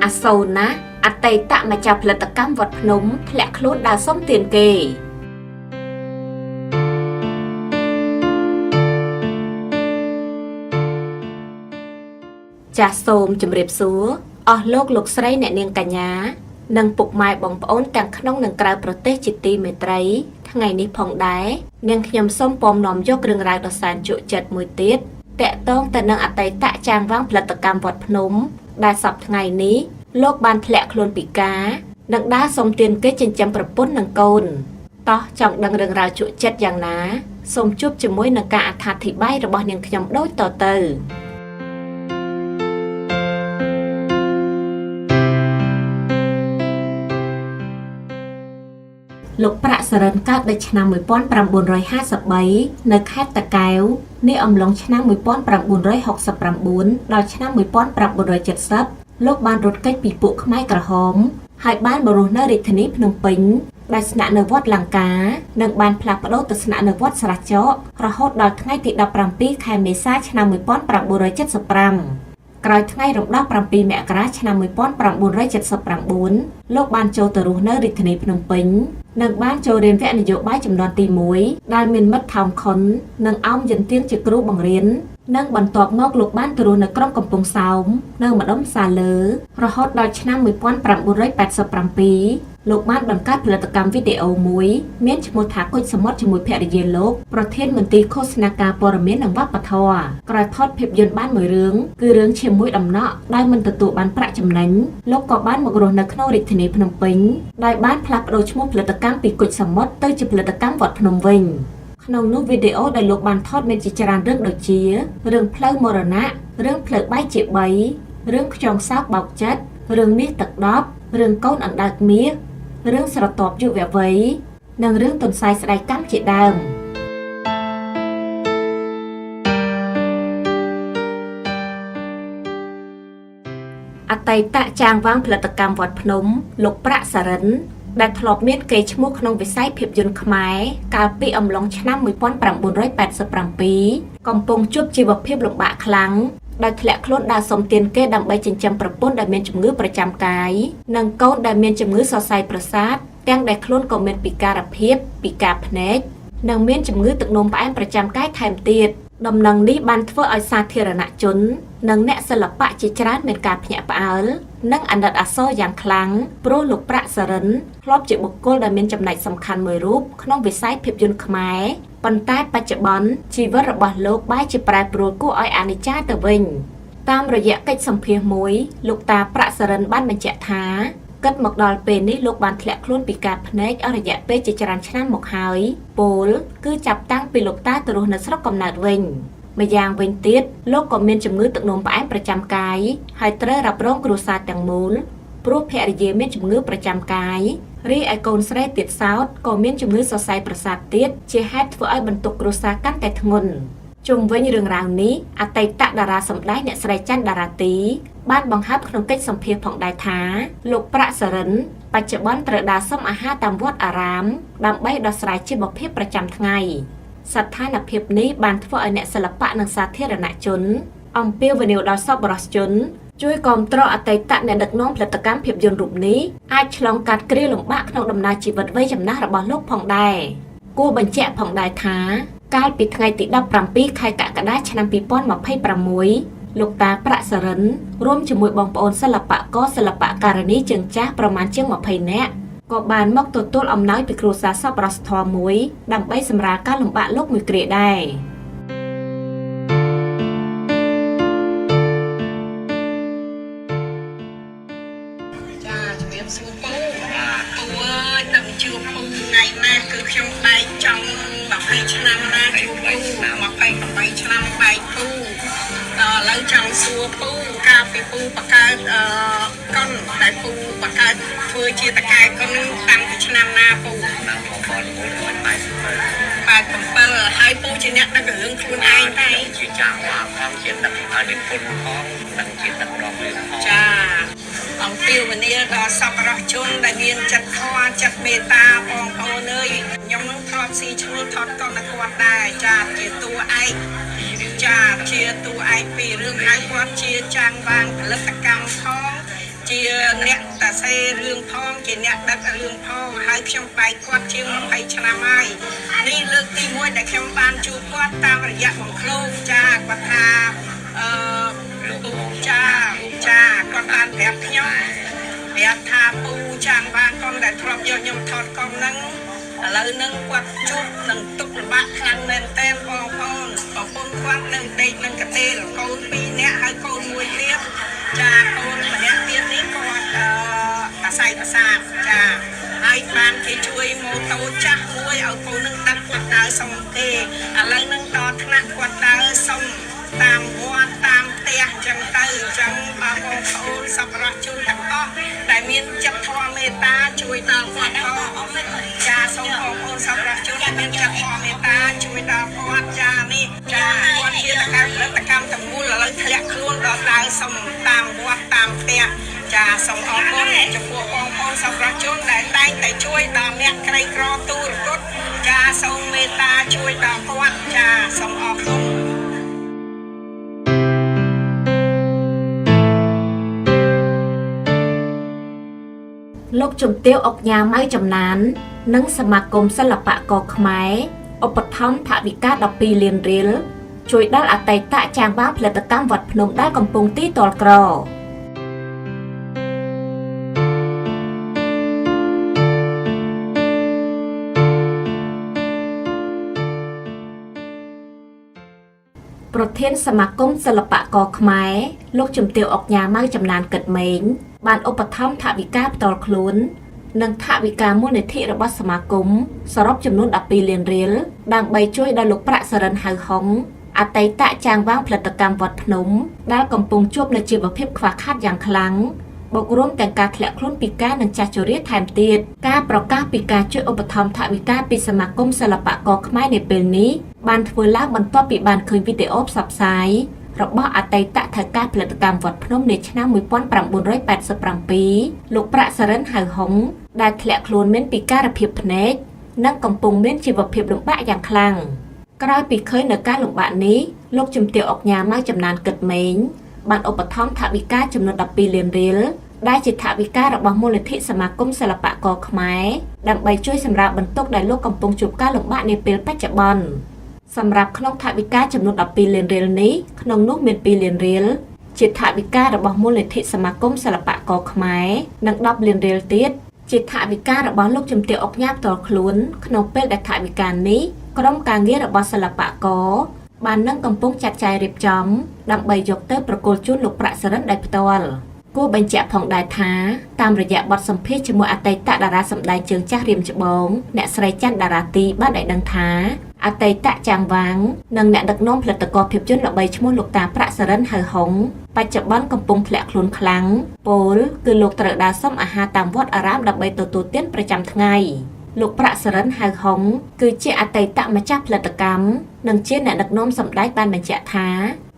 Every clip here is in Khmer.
អាសូរណាស់អតីតម្ចាស់ផលិតកម្មវត្តភ្នំធ្លាក់ខ្លួនដើរសុំទានគេចាសសូមជម្រាបសួរអស់លោកលោកស្រីអ្នកនាងកញ្ញានិងពុកម៉ែបងប្អូនទាំងក្នុងនិងក្រៅប្រទេសជាទីមេត្រីថ្ងៃនេះផងដែរនាងខ្ញុំសូមពំនាំយករឿងរ៉ាវដ៏សែនជក់ចិត្តមួយទៀតតាក់ទងទៅនឹងអតីតចាងវាងផលិតកម្មវត្តភ្នំដែលសប្តាហ៍ថ្ងៃនេះលោកបានធ្លាក់ខ្លួនពិការនិងដើរសុំទានគេចិញ្ចឹមប្រពន្ធនិងកូនតោះចង់ដឹងរឿងរ៉ាវជក់ចិត្តយ៉ាងណាសូមជួបជាមួយនឹងការអត្ថាធិប្បាយរបស់នាងខ្ញុំដូចតទៅលោកប្រាក់សរិនកើតនៅឆ្នាំ1953នៅខេត្តតាកែវនាអំឡុងឆ្នាំ1969ដល់ឆ្នាំ1970លោកបានរត់គេចពីពួកខ្មែរក្រហមហើយបានមករស់នៅរាជធានីភ្នំពេញដែលស្នាក់នៅវត្តលង្កានិងបានផ្លាស់ប្ដូរទៅស្នាក់នៅវត្តស្រះចករហូតដល់ថ្ងៃទី17ខែមេសាឆ្នាំ1975ក្រោយថ្ងៃរំដោះ7មករាឆ្នាំ1979លោកបានចូលទៅរស់នៅរាជធានីភ្នំពេញនិងបានចូលរៀនវគ្គនយោបាយចំនួនទី1ដែលមានមិត្តថោងខុននិងអោមយិនទៀងជាគ្រូបង្រៀននិងបន្ទាប់មកលោកបានទៅរស់នៅក្រុងកំពង់សោមនៅម្ដុំសាលើរហូតដល់ឆ្នាំ1987លោកបានបង្កើតផលិតកម្មវីដេអូមួយមានឈ្មោះថាគុជសមុទ្រជាមួយភរិយាលោកប្រធានមន្ទីរឃោសនាការព័ត៌មាននិងវប្បធម៌ក្រោយថតភាពយន្តបានមួយរឿងគឺរឿងជាមួយដំណក់ដែលមិនទទួលបានប្រាក់ចំណេញលោកក៏បានមករស់នៅក្នុងរាជធានីភ្នំពេញដោយបានផ្លាស់ប្ដូរឈ្មោះផលិតកម្មពីគុជសមុទ្រទៅជាផលិតកម្មវត្តភ្នំវិញក្នុងនោះវីដេអូដែលលោកបានថតមានជាច្រើនរឿងដូចជារឿងផ្លូវមរណៈរឿងផ្លូវបែកជា3រឿងខ្យងសោកបោកចិត្តរឿងមាសទឹកដប់រឿងកូនអណ្ដើកមាសរឿងស្រទាប់យុវវ័យនិងរឿងទន្សាយស្ដាយកម្មជាដើមអតីតចាងវាងផលិតកម្មវត្តភ្នំលោកប្រាក់សរិនដែលធ្លាប់មានកេរ្តិ៍ឈ្មោះក្នុងវិស័យភាពយន្តខ្មែរកាលពីអំឡុងឆ្នាំ1987កំពុងជួបជីវភាពលំបាកខ្លាំងដោយធ្លាក់ខ្លួនដើរសុំទានគេដើម្បីចិញ្ចឹមប្រពន្ធដែលមានជំងឺប្រចាំកាយនិងកូនដែលមានជំងឺសរសៃប្រសាទទាំងដែលខ្លួនក៏មានពិការភាពពិការភ្នែកនិងមានជំងឺទឹកនោមផ្អែមប្រចាំកាយថែមទៀតដំណឹងនេះបានធ្វើឲ្យសាធារណជននិងអ្នកសិល្បៈជាច្រើនមានការភ្ញាក់ផ្អើលនិងអាណិតអាសូរយ៉ាងខ្លាំងព្រោះលោកប្រាក់សរិនធ្លាប់ជាបុគ្គលដែលមានចំណែកសំខាន់មួយរូបក្នុងវិស័យភាពយន្តខ្មែរប៉ុន្តែបច្ចុប្បន្នជីវិតរបស់លោកបែរជាប្រែប្រួលគួរឲ្យអនិច្ចាទៅវិញតាមរយៈកិច្ចសម្ភាសន៍មួយលោកតាប្រាក់សរិនបានបញ្ជាក់ថាគិតមកដល់ពេលនេះលោកបានធ្លាក់ខ្លួនពីការភ្នែកអស់រយៈពេលជាច្រើនឆ្នាំមកហើយពោលគឺចាប់តាំងពីលោកតាទៅរស់នៅស្រុកកំណើតវិញម្យ៉ាងវិញទៀតលោកក៏មានជំងឺទឹកនោមផ្អែមប្រចាំកាយហើយត្រូវរ៉ាប់រងគ្រួសារទាំងមូលព្រោះភរិយាមានជំងឺប្រចាំកាយរីឯកូនស្រីទៀតសោតក៏មានជំងឺសរសៃប្រសាទទៀតជាហេតុធ្វើឲ្យបន្ទុកគ្រួសារកាន់តែធ្ងន់ជុំវិញរឿងរ៉ាវនេះអតីតតារាសម្ដែងអ្នកស្រីច័ន្ទតារាទីបានបង្ហើបក្នុងកិច្ចសម្ភាសន៍ផងដែរថាលោកប្រាក់សរិនបច្ចុប្បន្នត្រូវដើរសុំអាហារតាមវត្តអារាមដើម្បីដោះស្រាយជីវភាពប្រចាំថ្ងៃស្ថានភាពនេះបានធ្វើឲ្យអ្នកសិល្បៈនិងសាធារណជនអំពាវនាវដល់សប្បុរសជនជួយគាំទ្រអតីតអ្នកដឹកនាំផលិតកម្មភាពយន្តរូបនេះអាចឆ្លងកាត់គ្រាលំបាកក្នុងដំណើរជីវិតវ័យចំណាស់របស់លោកផងដែរគួរបញ្ជាក់ផងដែរថាកាលពីថ្ងៃទី17ខែកក្កដាឆ្នាំ2026លោកតាប្រាក់សរិនរួមជាមួយបងប្អូនសិល្បករសិល្បករនីជើងចាស់ប្រមាណជាង20នាក់ក៏បានមកទទួលអំណោយពីគ្រួសារសប្បុរសធម៌មួយដើម្បីសម្រាលការលំបាកលោកមួយគ្រាដែរចាជំរាបសួរពូពូអើយតាំងជួបពូថ្ងៃណាគឺខ្ញុំបែកចង់20ឆ្នាំណាជួបពូ28ឆ្នាំបែកពូដល់ឥឡូវចង់សួរពូកាលពីពូបង្កើតកុនដែលពូបង្កើតធ្វើជាតកែកុននឹងតាំងពីឆ្នាំណាពូ ឆ្នាំ1987 87ហើយពូជាអ្នកដឹករឿងខ្លួនឯងតែ ជាចាងវាផងជាដឹកឲ្យនិពន្ធផងនិងជាដឹកនាំរឿងផង ចាអំពាវនាវដល់សប្បុរសជនដែលមានចិត្តធម៌ចិត្តមេត្តាបងប្អូនអើយខ្ញុំនឹងថតស៊ីឈ្នួលថតកុនឲ្យគាត់ដែរចាជាតួឯកចាជាតួឯកពីររឿងហើយគាត់ជាចាងវាងផលិតកម្មផង ជាអ្នកតាសេរឿងផងជាអ្នកដឹករឿងផងហើយខ្ញុំបែកគាត់ជាង20ឆ្នាំហើយនេះលើកទី1ដែលខ្ញុំបានជួបគាត់តាមរយៈបង្ក្លោកចាគាត់ថាអឺ លោកបង ចាចាគាត់បានប្រាប់ខ្ញុំប្រាប់ថាពូចាងបានកុំដែលធ្លាប់យកខ្ញុំថតកុំហ្នឹងឥឡូវហ្នឹងគាត់ជួបនឹងទុក្ខលំបាកខ្លាំងមែនទែនបងប្អូនប្រពន្ធគាត់នឹងដេកនឹងកទេលកូន2នាក់ហើយកូនមួយទៀតចាកូនម្នាក់ទៀតនេះគាត់អឺអាស្រ័យប្រសាទចាហើយបានគេជួយម៉ូតូចាស់មួយឲ្យកូននឹងដឹកគាត់ដើរសុំគេឥឡូវហ្នឹងដល់ថ្នាក់គាត់ដើរសុំតាមវត្តតាមផ្ទះអញ្ចឹងទៅអញ្ចឹងបងប្អូនសប្បុរសជនទាំងអស់ដែលមានចិត្តធម៌មេត្តាជួយដល់គាត់ផងចាសូមបងប្អូនសប្បុរសជនដែលមានចិត្តធម៌មេត្តាជួយដល់គាត់ចានេះចាគាត់ជាតកម្មផលិតកម្មទាំងមូលឥឡូវធ្លាក់ខ្លួនដល់ដើរសុំតាមវត្តតាមផ្ទះចាសូមអរគុណចំពោះបងប្អូនសប្បុរសជនដែលតែងតែជួយដល់អ្នកក្រីក្រទូរគតចាសូមមេត្តាជួយដល់គាត់ចាសូមអរគុណ លោកជំទាវអុកញ៉ាម៉ៅចំណាន និងសមាគមសិល្បករខ្មែរឧបត្ថម្ភថវិកា12លានរៀលជួយដល់អតីតចាងបាងផលិតកម្មវត្តភ្នំដែលកំពុងទីទ័លក្រប្រធានសមាគមសិល្បករខ្មែរលោកជំទាវអុកញ៉ាម៉ៅចំណានកិតមេងបានឧបត្ថម្ភថវិកាផ្ទាល់ខ្លួននិងថវិកាមូលនិធិរបស់សមាគមសរុបចំនួន12លានរៀលដើម្បីជួយដល់លោកប្រាក់សរិនហៅហុងអតីតចាងវាងផលិតកម្មវត្តភ្នំដែលកំពុងជួបនូវជីវភាពខ្វះខាតយ៉ាងខ្លាំងបូករួមទាំងការធ្លាក់ខ្លួនពិការនិងចាស់ជរាថែមទៀតការប្រកាសពីការជួយឧបត្ថម្ភថវិកាពីសមាគមសិល្បករខ្មែរនាពេលនេះបានធ្វើឡើងបន្ទាប់ពីបានឃើញវីដេអូផ្សព្វផ្សាយរបស់អតីតថៅកែផលិតកម្មវត្តភ្នំនាឆ្នាំ1987លោកប្រាក់សរិនហៅហុងដែលធ្លាក់ខ្លួនមានពិការភាពភ្នែកនិងកំពុងមានជីវភាពលំបាកយ៉ាងខ្លាំងក្រោយពីឃើញនៅការលំបាកនេះលោកជំទាវអុកញ៉ាម៉ៅចំណានកិតមេងបានឧបត្ថម្ភថវិកាចំនួន12លានរៀលដែលជាថវិការបស់មូលនិធិសមាគមសិល្បករខ្មែរដើម្បីជួយសម្រាលបន្ទុកដែលលោកកំពុងជួបការលំបាកនាពេលបច្ចុប្បន្នសម្រាប់ក្នុងថវិកាចំនួន12លានរៀលនេះក្នុងនោះមាន2លានរៀលជាថវិការបស់មូលនិធិសមាគមសិល្បករខ្មែរនិង10លានរៀលទៀតជាថវិការបស់លោកជំទាវអុកញ៉ាផ្ទាល់ខ្លួនក្នុងពេលដែលថវិកានេះក្រុមការងាររបស់សិល្បករបាននឹងកំពុងចាត់ចែងរៀបចំដើម្បីយកទៅប្រគល់ជូនលោកប្រាក់សរិនដោយផ្ទាល់គួរបញ្ជាក់ផងដែរថាតាមរយៈបទសម្ភាសន៍ជាមួយអតីតតារាសម្ដែងជើងចាស់រៀមច្បងអ្នកស្រីច័ន្ទតារាទីបានឲ្យដឹងថាអតីតចាងវាងនិងអ្នកដឹកនាំផលិតករភាពយន្តល្បីឈ្មោះលោកតាប្រាក់សរិនហៅហុងបច្ចុប្បន្នកំពុងធ្លាក់ខ្លួនខ្លាំងពោលគឺលោកត្រូវដើរសុំអាហារតាមវត្តអារាមដើម្បីទទួលទានប្រចាំថ្ងៃលោកប្រាក់សរិនហៅហុងគឺជាអតីតម្ចាស់ផលិតកម្មនិងជាអ្នកដឹកនាំសម្ដែងបានបញ្ជាក់ថា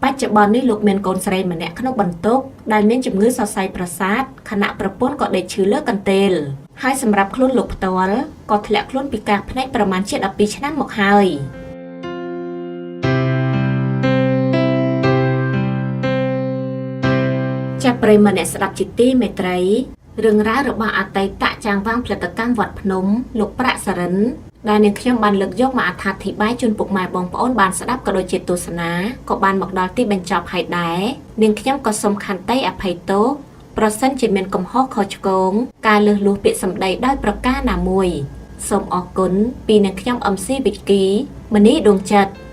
បច្ចុប្បន្ននេះលោកមានកូនស្រីម្នាក់ក្នុងបន្ទុកដែលមានជំងឺសរសៃប្រសាទខណៈប្រពន្ធក៏ដេកឈឺលើកន្ទេលហើយសម្រាប់ខ្លួនលោកផ្ទាល់ក៏ធ្លាក់ខ្លួនពិការភ្នែកប្រមាណជា12ឆ្នាំមកហើយចាប្រិយមិត្តអ្នកស្ដាប់ជាទីមេត្រីរឿងរ៉ាវរបស់អតីតចាងវាងផលិតកម្មវត្តភ្នំលោកប្រាក់សរិនដែលនាងខ្ញុំបានលើកយកមកអត្ថាធិប្បាយជូនពុកម៉ែបងប្អូនបានស្ដាប់ក៏ដូចជាទស្សនាក៏បានមកដល់ទីបញ្ចប់ហើយដែរនាងខ្ញុំក៏សូមខន្តីអភ័យទោសប្រសិនជាមានកំហុសខុសឆ្គងការលើសលួសពាក្យសម្ដីដោយប្រការណាមួយសូមអរគុណពីនាងខ្ញុំ MC វិគីមនីដួងចិត្ត។